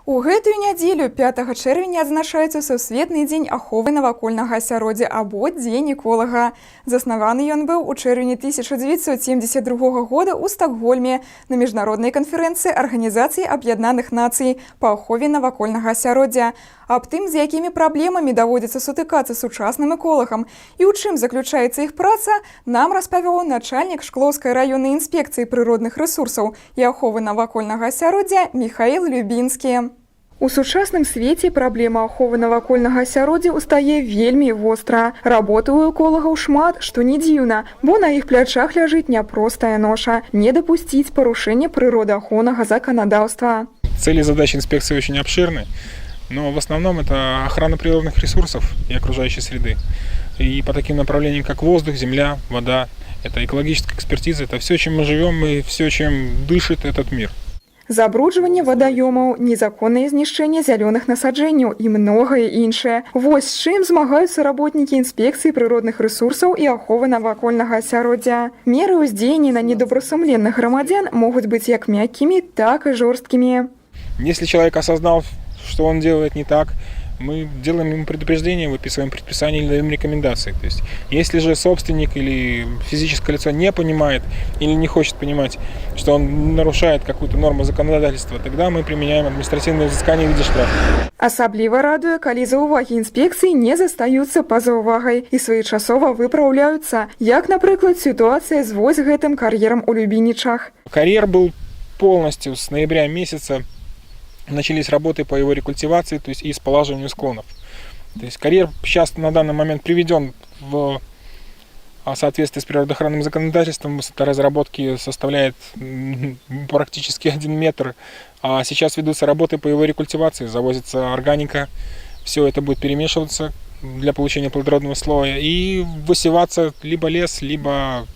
У гэтую нядзелю, 5 чэрвеня, адзначаецца Сусветны дзень аховы навакольнага асяроддзя, або Дзень эколага. Заснаваны ён быў у чэрвені 1972 года ў Стакгольме на міжнароднай канферэнцыі Арганізацыі Аб'яднаных Нацый па ахове навакольнага асяроддзя. Аб тым, з якімі праблемамі даводзіцца сутыкацца сучасным эколагам і ў чым заключаецца іх праца, нам распавёў начальнік Шклоўскай раённай інспекцыі прыродных рэсурсаў і аховы навакольнага асяроддзя Міхаіл Любінскі. У сучасным свеце праблема аховы навакольнага асяроддзя ўстае вельмі востра. Работы ў эколагаў шмат, што не дзіўна, бо на іх плячах ляжыць няпростая ноша — не дапусціць парушэння прыродаахоўнага заканадаўства. Цели и задачи инспекции очень обширны, но в основном это охрана природных ресурсов и окружающей среды. И по таким направлениям, как воздух, земля, вода, это экологическая экспертиза, это все, чем мы живем, и все, чем дышит этот мир. Забруджванне вадаёмаў, незаконнае знішчэнне зялёных насаджэнняў і многае іншае. Вось з чым змагаюцца работнікі інспекцыі прыродных рэсурсаў і аховы навакольнага асяроддзя. Меры ўздзеяння на недобрасумленных грамадзян могуць быць як мяккімі, так і жорсткімі. Если человек осознал, что он делает не так, мы делаем ему предупреждение, выписываем предписание или даем рекомендации. То есть, если же собственник или физическое лицо не понимает или не хочет понимать, что он нарушает какую-то норму законодательства, тогда мы применяем административное взыскание в виде штрафа. Асабліва радуе, калі заўвагі інспекцыі не застаюцца па-за ўвагай і своечасова выпраўляюцца, як, напрыклад, сітуацыя з вось гэтым кар'ерам у Любінічах. Карьер был полностью с ноября месяца, начались работы по его рекультивации, то есть и сполаживанию склонов. То есть карьер сейчас на данный момент приведен в соответствии с природоохранным законодательством. Высота разработки составляет практически 1 метр. А сейчас ведутся работы по его рекультивации, завозится органика, все это будет перемешиваться для получения плодородного слоя и высеваться либо лес, либо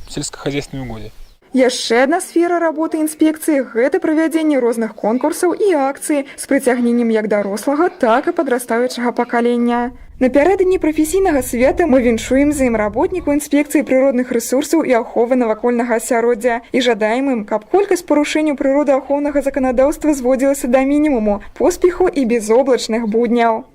сельскохозяйственные угодья. Яшчэ адна сфера работы інспекцыі — гэта правядзенне розных конкурсаў і акцый з прыцягненнем як дарослага, так і падрастаючага пакалення. Напярэдадні прафесійнага свята мы віншуем з ім работнікаў інспекцыі прыродных рэсурсаў і аховы навакольнага асяроддзя і жадаем ім, каб колькасць парушэнняў прыродаахоўнага заканадаўства зводзілася да мінімуму, поспеху і безоблачных будняў.